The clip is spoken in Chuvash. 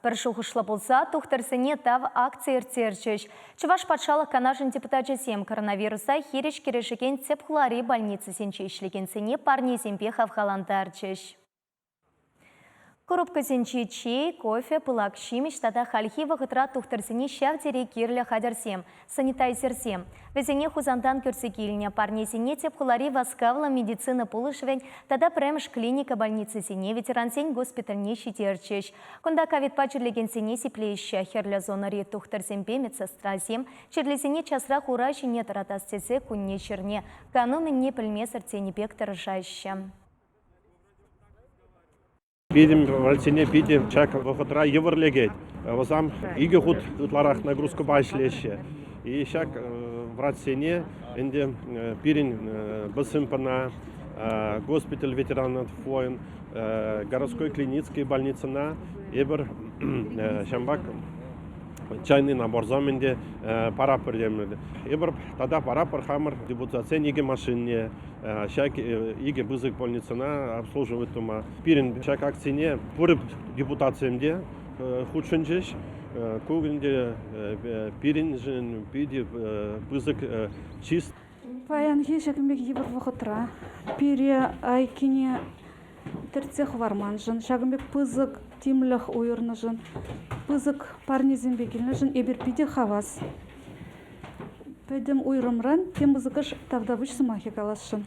Пӗр шухӑшлӑ пулса тухтӑрсене тав акци ирттерчӗҫ. Чӑваш Патшалӑх Канашӗн депутачӗсем коронавируса хирӗҫ кӗрешекен тӗп хулари больницӑсенче ӗҫлекенсене парнесемпе хавхалантарчӗҫ. Коробкӑсенчи чей, кофе, пылак ҫимӗҫ тата хальхи вӑхӑтра тухтӑрсене ҫав тери кирлӗ хатӗрсем, санитайзерсем. Вӗсене Хусантан кӳрсе килнӗ. Парнесене тӗп хулари васкавлӑ медицина пулӑшӑвӗн тата пӗрремӗш клиника больницисене, ветерансен госпитальне ҫитерчӗҫ. Кунта ковидпа чирлекенсене сиплеҫҫӗ. Хӗрлӗ зонӑри тухтӑрсемпе медсестрасем чирлисене часрах ура ҫине тӑратас тесе кунне-ҫӗрне кану мӗнне пӗлмесӗр тенӗ пек тӑрӑшаҫҫӗ. Пирӗн врачсене питӗ ҫак вӑхӑтра йывӑр лекет. Вӗсем икӗ хут ытларах нагрузкӑпа ӗҫлеҫҫӗ. И ҫак врачсене ӗнтӗ пирӗн БСМПна, госпиталь ветеранов войн, городской клиницкий больницӑна эпир ҫампа чайный наборсем ӗнтӗ паратпӑр темелле. Эпир тата паратпӑр хамӑр депутатсен икӗ машинине ҫак икӗ пысӑк больницӑна обслуживать тума. Пирӗн ҫак акцине пур депутатсем те хутшӑнчӗҫ. Ку ӗнтӗ пирӗншӗн питӗ пысӑк чыс. Паянхи ҫакӑн пек йывӑр вӑхӑтра пире айккине тӗртсе хӑварманшӑн, ҫакӑн пек пысӑк тимлӗх уйӑрнӑшӑн, пысӑк парнесемпе килнӗшӗн эпир питӗ хавас. Пӗтӗм уйрӑмран тем пысӑкӑш тавтапуҫ сӑмахӗ каласшӑн.